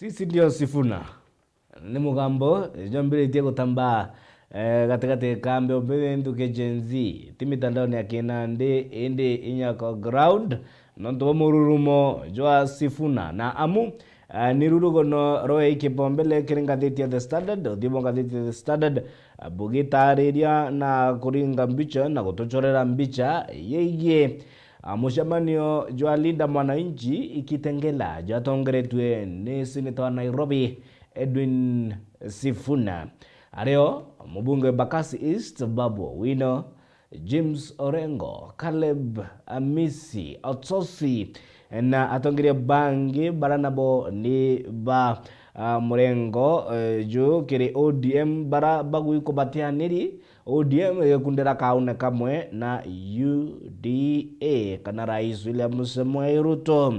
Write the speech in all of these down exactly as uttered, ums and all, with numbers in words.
Sisi ndio Sifuna. Ni mugambo jwambiritie gutambaa, eh, gatigati ka mbeũ mbithi nthuki Gen Z, ti mitandaoni ya kinandi, indi inya kwa ground, nontu bwa mururumo jwa Sifuna. Na amu, eh, ni rurugono rwa ikibombele kiri ngathiti ya The Standard, uthio bwa ngathiti ya The Standard, eh, bugitariria na kuringa mbicha na gutuchorera mbicha yegii, ah, mucemanio jwa Linda Mwananchi Kitengela jwatongeretue ni seneta wa Nairobi, Edwin Sifuna. Ario mubunge wa Embakasi East, Babu Owino, James Orengo, Caleb Amisi, Otsosi, na atongeria bangi bara nabo ni ba, ah, murengo, eh, juu kiri O D M, bara bagwikubatianiri O D M igikundira kaune kamwe na U D A kana Rais William Samoei Ruto.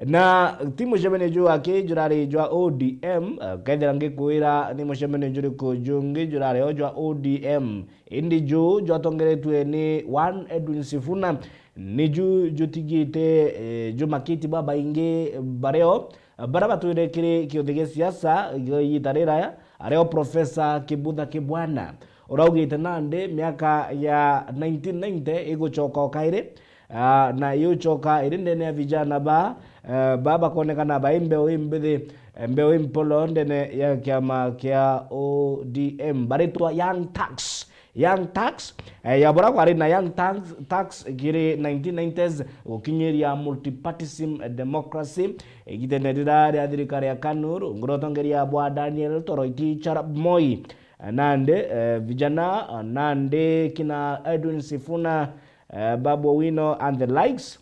Na ti mucemanio juu aki jurari jwa O D M, eh, kethira ngikwira ni mucemanio juriku jungi jurari o jwa O D M, indi juu jwatongeretue ni one Edwin Sifuna, ni ju jutigite, eh, jumakiti babaingi bario, eh, bara batwire kiri kiuthi gia siasa gia igiita riraya, ario Professor Kibutha Kibwana, uraugite nandi miaka ya nineteen ninety igucoka o kairi, ah, na igucoka iri ndene ya vijana ba, eh, ba bakonekana bai mbeu imbithi, eh, mbeu impolo ndene ya kiama kia O D M, baritwa Young Turks. Young Turks, eh, ya bura kwari na Young Turks, Turks kiri nineteen nineties gukinyiria multipartism, eh, democracy, igitene rira ria thirikari ya KANU, rungu rwa utongeria bwa Daniel Toroitich arap Moi. Eh, nandi, eh, vijana, eh, nandi kina Edwin Sifuna, eh, Babu Owino and the likes,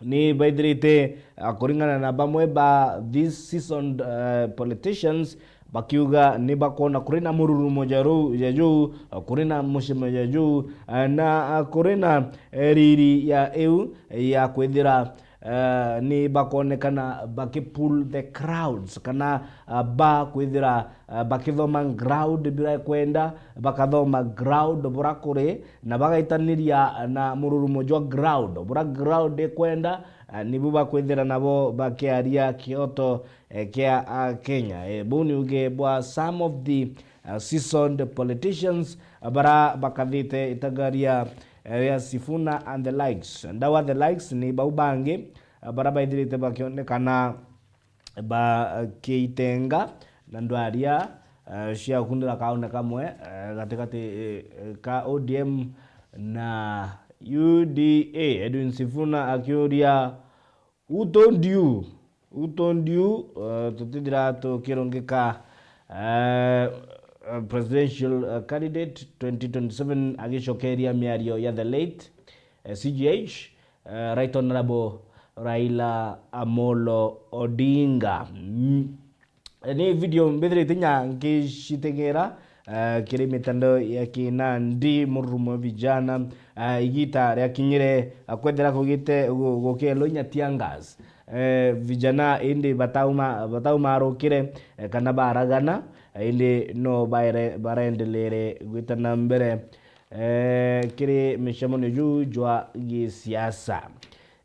ni baithirite, ah, kuringana na bamwe ba these seasoned, eh, politicians, bakiuga ni bakwona kuri na mururumo ja ru-, ja juu, ah, kuri na mucemo ja juu, ah, na, ah, kuri na, eh, riri ya iu ya kwithira, eh, ni bakonekana baki pull the crowds, kana, ah, ba kwithira, ah, bakithoma crowd bira kwenda, bakathoma crowd bura kuri, na bagaitaniria na mururumo jwa crowd bura crowd ikwenda, ah, nibu bakwithira nabo bakiaria kioto, eh, kia, ah, Kenya. Eh, buu ni uge bwa some of the, ah, seasoned politicians, ah, bara bakathite itagaria, eh, ya Sifuna and the likes. Ndawa the likes ni bau bangi, ah, bara baithirite bakionekana bakiitenga na ndwaria, eh, cia gukundira kaune kamwe, eh, gatigati, eh, eh, ka O D M na U D A. Edwin Sifuna akiuria, "Who told you? Who told you?" Eh, tutithira tukirungika, eh, presidential, eh, candidate twenty twenty-seven, agicokeria miario ya the late, eh, C G H, eh, Right Honorable Raila Amolo Odinga. Mm. Eh, ni video mbithirite nya ngiciteng'era, eh, kiri mitandao ya kinandi, mururumo wa vijana, eh, igita riakinyire, eh, kwethira kugite gu-, gukielwa inya tear gas. Eh, vijana indi batauma-, bataumarukire, eh, kana baragana, eh, indi no baere-, barendelere gwita na mbere, eh, kiri micemanio juu jwa gisiasa.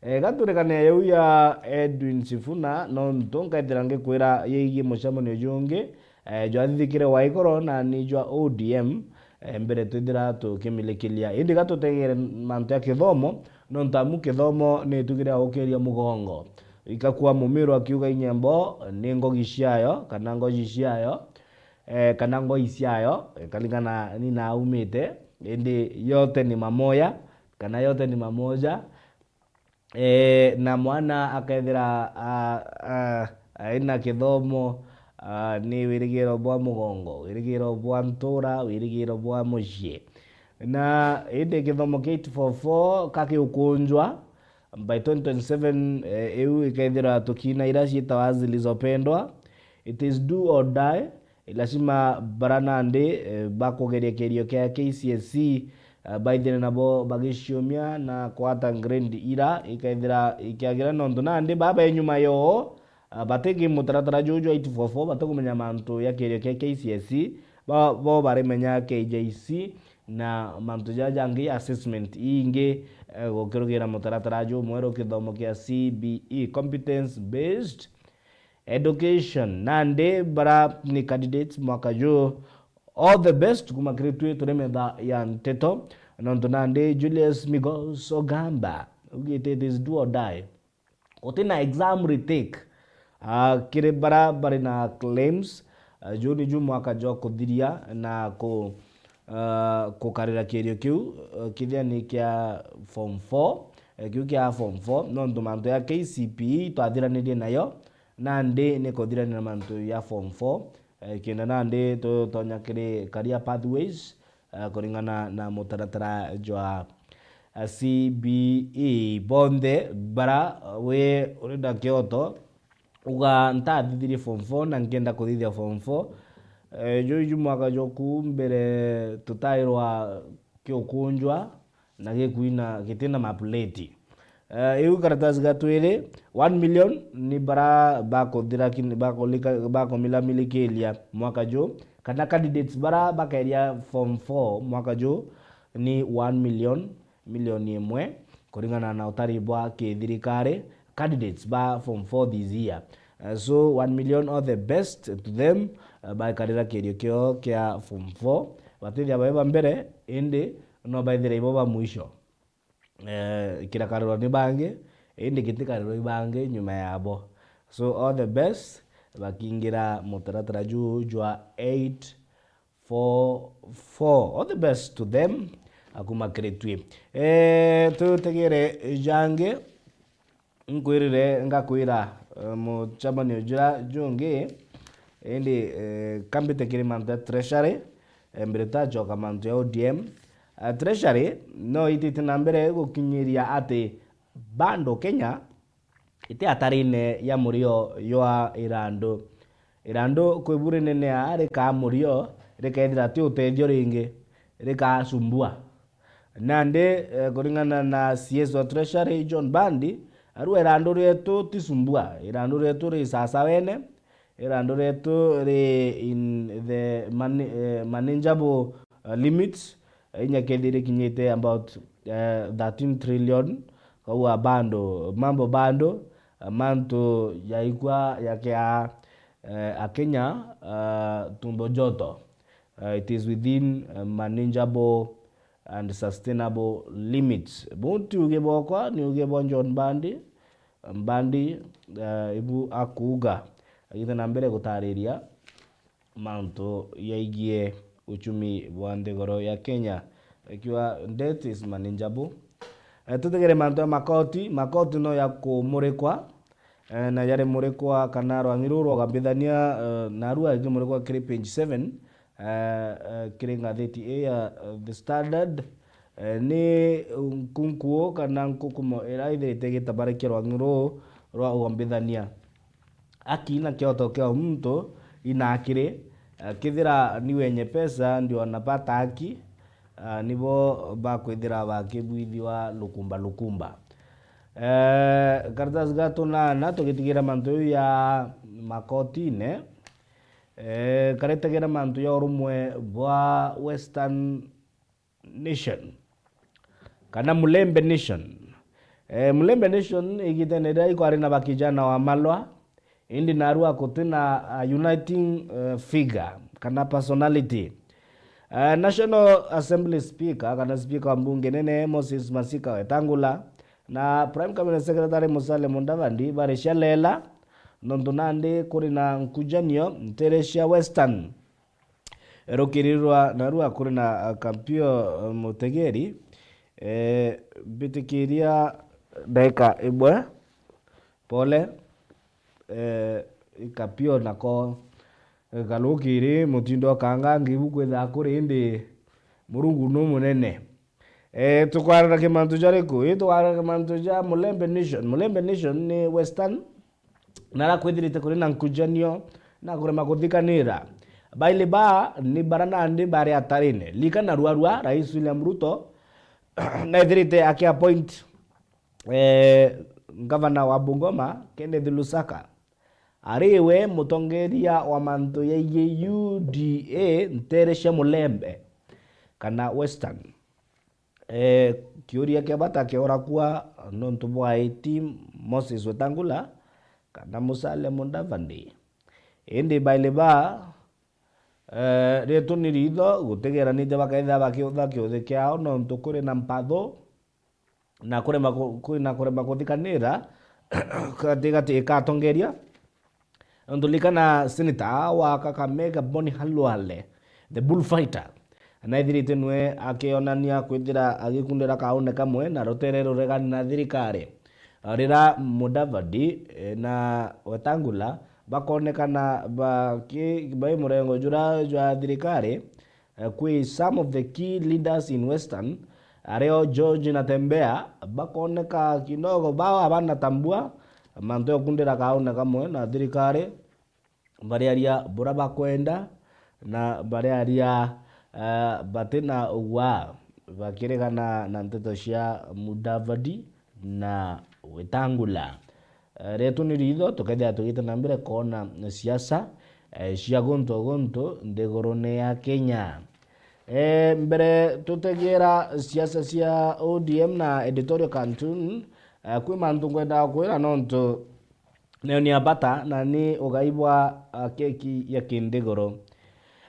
Eh, gaturekane yau ya Edwin Sifuna, nontu nkaithira ngikwira yegii mucemanio jungi, eh, jwathithikire wa igoro na ni jwa O D M, eh, mbere twithira tukimilikilia. Indi gatutegere mantu ya kithomo, nontu amu kithomo ni itugire ya gukiria mugongo. Ikakua Mumiru akiuga inyembo ni ngogi ciayo, kana ngoji ciayo, eh, kana ngoi ciayo, eh, kalingana ni na aumite, indi yote ni mamoya, kana yote ni mamoja. Eh, na mwana akethira, ah, ah, aina kithomo, ah, ni wirigiro bwa mugongo, wirigiro bwa ntura, wirigiro bwa mucii. Na indi kithomo kia eight four four ka kiukunjwa, by twenty twenty-seven, eh, iu ikethira tukina ira ciitawa zilizopendwa. It is do or die. Lazima bara nandi, eh, bakugeria kirio kia K C S E, eh, baithire nabo bagiciumia na kwata grade ira ikethira ikiagira, nontu nandi baba e nyuma yoo, ah, batiki mutaratara juu jwa eight four four, batikumenya mantu ya kirio kia K C S E, ba-, bo barimenya K J C na mantu jaja jangi, assessment ingi, eh, gukirugira mutaratara juu mweru kithomo kia C B E, competence based. Education, nandi bara ni candidates mwaka juu. All the best kuma kiri twi turi metha ya nteto, nontu nandi Julius Migos Ogamba ugite it is do or die. Guti na exam retake. Ah, kiri bara bari na claims, ah, juu ni juu mwaka jwa kuthiria na ku, ah, kukarira kirio kiu, ah, kithia ni kia form four, eh, kiu kia form four, nontu mantu ya K C P E twathiranirie nayo, nandi ni kuthirania na mantu ya form four, eh, kenda nandi tutonya kiri career pathways, eh, kuringana na mutaratara jwa, eh, C B E. Bonthe bara, eh, wi urenda kioto, uga ntathithirie form four na nkenda kuthithia form four. Eh, juu ju mwaka jwaku mbere tutairwa kiukunjwa na gikuina gitina mapuleti. Eh, iu karatasi ga twiri, one million ni bara bakuthira kin-, bakulika-, bakumilamilikiria mwaka ju, kana candidates bara bakeria form four mwaka ju ni one million, milioni imwe, kuringana na utari bwa kithirikari, candidates ba form four this year. Eh, so one million, all the best to them, eh, baikarira kirio kio kia form four. Batithia bae ba mbere, indi no baithire ibo ba mwisho. Eh, kirakarirwa ni bangi, indi gitikarirwa i bangi nyuma yabo. So all the best, bakingira mutaratara juu jwa eight four four. All the best to them, akuma kiri twi. Eh, tutegere jangi, nkwirire ngakwira, eh, mucemanio jura jungi, indi, eh, kambite kiri mantu ya treasury, eh, mbere tachoka mantu ya O D M. Eh, treasury no itite na mbere gukinyiria ati bado Kenya iti atarine ya murio jwa irandu. Irandu kwi bu rinenea rikaa murio, rikethira ti utethio ringi, rikasumbua. Nandi, eh, kuringana na C S wa Treasury, John Bandi, arua irandu rietu ti sumbua, irandu rietu ri sasawene, irandu rietu ri in the mani-, eh, manageable, eh, limits, eh, inya kethira ikinyite about, eh, thirteen trillion, koguo bando, mambo bando, eh, mantu yaikwa yakea, eh, Akenya, eh, tumbo joto. Eh, it is within, eh, manageable and sustainable limits. Buu ti uge bwakwa, ni uge bwa John Bandi. Mbandi, eh, ibu akuuga, agithiĩ na mbere gutariria mantu yaigie uchumi bwa nthiguru ya Kenya, ikiwa debt is manageable. Eh, tutegere mantu ya makoti, makoti no ya kumurikwa, eh, na yari murikwa kana rwang'i ruu rwa Ugambithania, eh, narua ikimurikwa kiri page seven, eh, eh, kiri ngathiti ii ya, eh, The Standard, eh, ni nkunkuo kana nkukumo ira ithirite igitabarikia rwang'i ruu rwa Ugambithania. Aki na kioto kia muntu inakiri, eh, kithira ni wenye pesa ndio anapata haki, ah, nibo bakwithira bakibwithiwa lukumba lukumba. Eh, karatasi ga tunana tugitigira mantu juu ya makotine, eh, karitagira mantu ja urumwe bwa Western Nation, kana Mulembe Nation. Eh, Mulembe Nation igitene riria ikwari na bakijana wa Malwa, indi narua kuti na, uh, uniting, uh, figure kana personality. Uh, National Assembly Speaker kana speaker wa mbunge nene Moses Masika Wetangula na Prime Cabinet Secretary Musalia Mudavadi bari cia lela, nontu nandi kuri na nkujanio ntere cia Western. Rukiri rwa narua kuri na, uh, Kampio, uh, Mutegeri, eh, mbitikiria ndagika imwe, pole, eh, Kampio nako, eh, karukiri mutindo kangangi ibu kwithaa kuri indi Murungu nu munene. Eh, tukwararagia mantu jariku? Ii, tukwararagia mantu ja Mulembe Nation. Mulembe Nation ni Western, na ara kwithirite kuri na nkujanio na kurema kuthikanira. Baili baa ni bara nandi bari atarine. Lika narua rua, Rais William Ruto naithirite akiappoint, eh, ngavana wa Bungoma, Kenneth Lusaka, ari we mutongeria wa mantu yaigie U D A ntere cia Mulembe kana Western. Eh, kiuria kia bata kiora kua nontu bwa iti Moses Wetangula kana Musalia Mudavadi. Indi baili ba, eh, rietu ni ritho, gutigeranite bakethira bakiutha kiuthi kiao, nontu kuri na mpatho na kurema ku-, kuri na kurema kuthikanira gati gati ka atongeria. Nontu ririkana senator wa Kakamega Boni Khalwale, the bullfighter, naithirite nwe akionania kwithira agikundira kaune kamwe na rutere ruregani na thirikari. Rira Mudavadi, eh, na Wetangula bakonekana baki-, bai murengo jura jwa thirikari, eh, kwi some of the key leaders in Western, ario George Natembeya, bakoneka kidogo bao abanatambua mantu ya kundira kaune kamwe na thirikari, bariaria bura bakwenda na bariaria, eh, batina ugwa bakiregana na nteto cia Mudavadi na Wetangula. Eh, rietu ni ritho, tukethira tugite na mbere kwona siasa, eh, cia guntu o guntu nthigurune ya Kenya. Eh, mbere tutegeera siasa cia O D M na editorial cartoon, eh, kwi mantu ngwenda kwira nontu nayo ni ya bata na ni ugai bwa, ah, keki ya kinthiguru.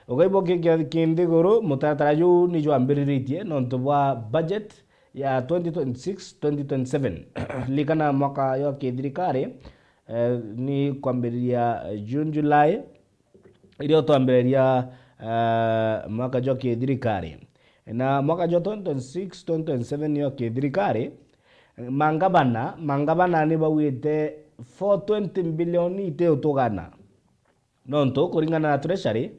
Ugai bwa keki ya kinthiguru, mutaratara juu ni jwambiriritie nontu bwa budget ya twenty twenty-six twenty twenty-seven. Ririkana mwaka jwa kithirikari, eh, ni kwambiriria June, July, irio twambiriria, eh, mwaka jwa kithirikari. Na mwaka jwa twenty twenty-six twenty twenty-seven niyo kithirikari, mangavana, mangavana ni baugite four twenty billion iti utugana. Nontu kuringana na Treasury,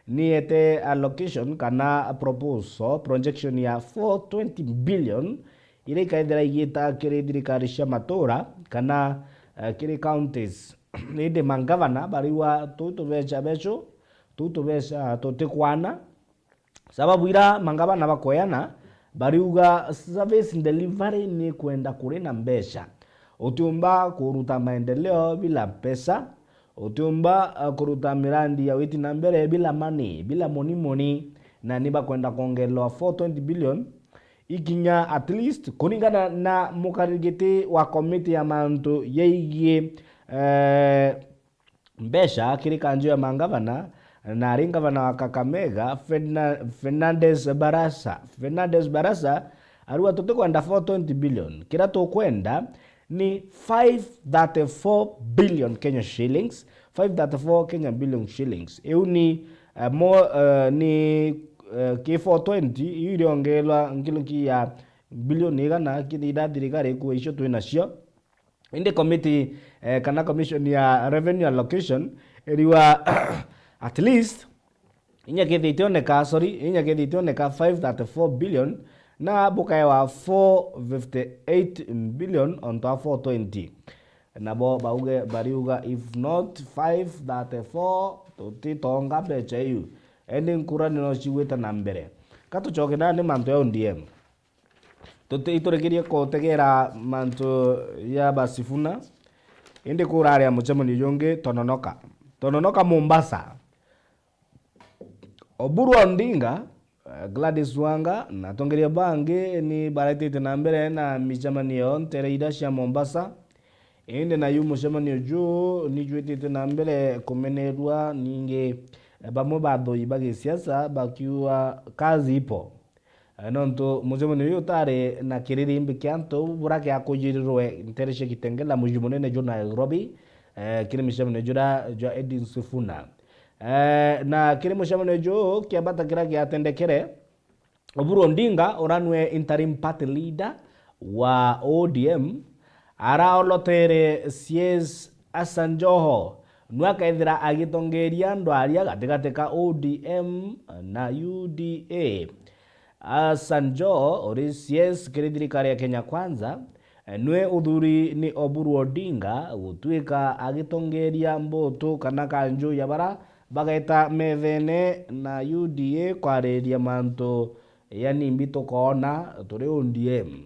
ni ete allocation kana proposal, projection ya four twenty billion, iria ikaethira igita kiri thirikari cia matura kana, eh, kiri counties. Indi mangavana bariuga, "Tuu tubeca becu, tuu tubeca tutikwana." Sababu ira mangavana bakweana, bariuga service delivery ni kwenda kuri na mbeca. Utiumba kuruta maendeleo bila pesa, utiumba, uh, kuruta mirandi ya witi na mbere bila money, bila money money, na ni bakwenda kuongererwa four twenty billion ikinya at least, kuringana na mukariri giti wa komiti ya mantu yaigie, eh, mbeca kiri kanju ya mangavana, na ari ngavana wa Kakamega, Ferdina-, Fernandes Barasa. Fernandes Barasa ariuga, "Tutikwenda four twenty billion. Kiria tukwenda ni five thirty-four billion Kenya shillings, five thirty-four Kenya billion shillings." Iu ni, eh, mo, eh, ni, eh, ki four twenty, iu iriongerwa ngiruki ya bilioni igana, kithira thirikari ikuwa icio twi nacio. Indi committee, eh, kana commission ya revenue allocation iriuga, at least, inya kethira itioneka, sorry, inya kethira itioneka five thirty-four billion, na bukaewa four fifty-eight billion onto a four twenty. Nabo bauge, bariuga, "If not five thirty-four, tutitonga mbeca iu." Indi nkuraniro cigwite na mbere. Ka tucoke nandi mantu ya O D M. Tuti-, iturikirie kutegera mantu ya ba Sifuna, indi kuraria mucemanio jungi Tononoka. Tononoka Mombasa. Oburu Odinga, eh, Gladys Wanga na atongeria bangi ni baretite na mbere na micemanio ntere iria cia Mombasa. Indi nayu mucemanio juu ni jwitite na mbere kumenerua ningi, eh, bamwe ba athoi ba gisiasa bakiuga kazi ipo. Eh, nontu mucemanio uyu utari na kiririmbi kia antu buria giakujirirwe ntere cia Kitengela, muji munene jwa Nairobi, eh, kiri mucemanio juria jwa Edwin Sifuna. Eh, na kiri mucemanio juu kiambata kiria giatendekere, Oburu Odinga, uria nwe interim party leader wa O D M, araolotere C S Hassan Joho, nwe akethira agitongeria ndwaria gatigati ka O D M na U D A. Hassan Joho uri C S kiri thirikari ya Kenya Kwanza, nwe uthuri ni Oburu Odinga gutuika agitongeria mbutu kana kanju ya bara bageta methene na U D A kwariria mantu, yani mbi tukoona turi O D M.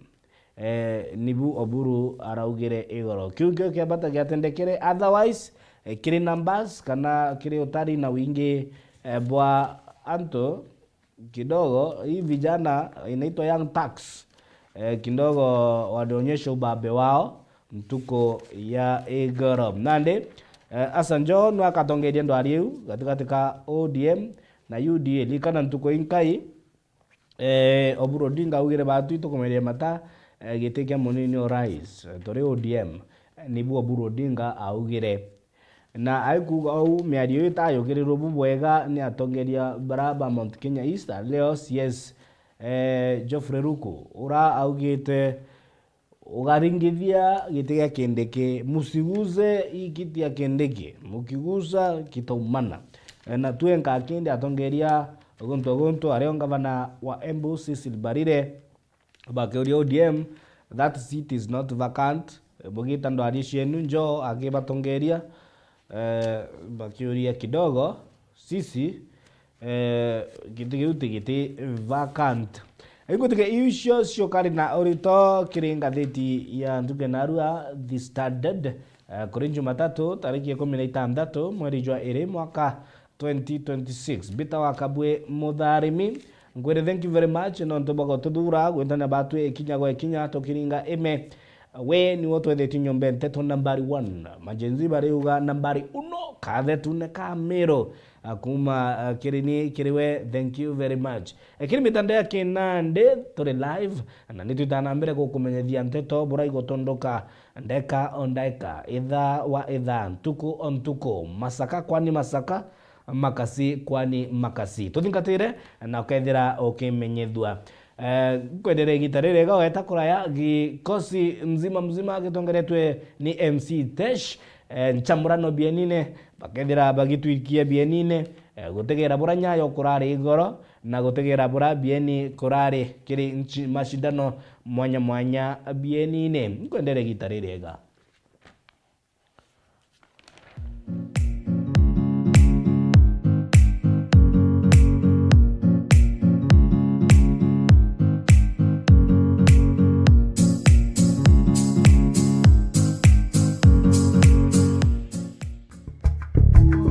Eh, nibu Oburu araugire igoro. Kiu kio kiambata giatendekere, otherwise, eh, kiri numbers kana kiri utari na wingi, eh, bwa antu kidogo, hii vijana inaitwa young thugs, eh, kidogo walionyesha ubabe wao, ntuku ya igoro. Nandi, eh, Hassan Joho nwe akatongeria ndwari iu gatigati ka O D M na U D A. Likana ntuku inkai, eh, Oburu Odinga augire, "Batu itukumeria mata, eh, giti kia munini o rais, eh, turi O D M." Nibu Oburu Odinga augire. Na aikuuga uu, miario ii itayukirirwe bubwega ni atongeria bara ba Mount Kenya East, aleo C S, eh, Geoffrey Ruku, ura augite, "Ugathingithia giti gia Kindiki, musiguze ii kiti ya Kindiki, mukiguza kitaumana." Eh, na twenka kindi atongeria guntu guntu, ario ngavana wa Embu Cecily Mbarire, bakiuria O D M, "That seat is not vacant." Bugita ndwari cienu, Joho akibatongeria, eh, bakiuria kidogo, "Sisi, eh, giti kiu ti giti vacant." Ingwitikia iu icio ciukari na urito kiri ngathiti ya ntuku ya narua, The Standard, eh, kuri Jumatatu, tariki ikumi na itantatu, mweri jwa iri, mwaka twenty twenty-six. Peter wa Kabwe Mutharimi, nkwire thank you very much nontu bwa gututhura gwitania batwi ikinya gwa ikinya tukiringa ime. We niwe utwethetie nyomba nteto nambari one. Majenzi bariuga nambari uno kathetune ka Miru. Ah, kuma, ah, kiri ni kiri we, thank you very much. Eh, kiri mitandao ya kinandi turi live, na nitwitaga na mbere gukumenyethia nteto bura igutondoka ndeka o ndeka, ithaa wa ithaa, ntuku o ntuku, masaka kwani masaka, makasi kwani makasi. Tuthingatire na ukethira ukimenyethua. Eh, kwendere igita ririega weta kuraya, gikosi nzima mzima gitongeretwe ni M C Tesh, eh, nchamurano bienine, bakethira bagitwikia bienine, eh, gutegera bura Nyayo kurari igoro, na gutegera bura bieni kurari kiri nchi-, mashindano mwanya mwanya bienine. Nkwendere igita ririega.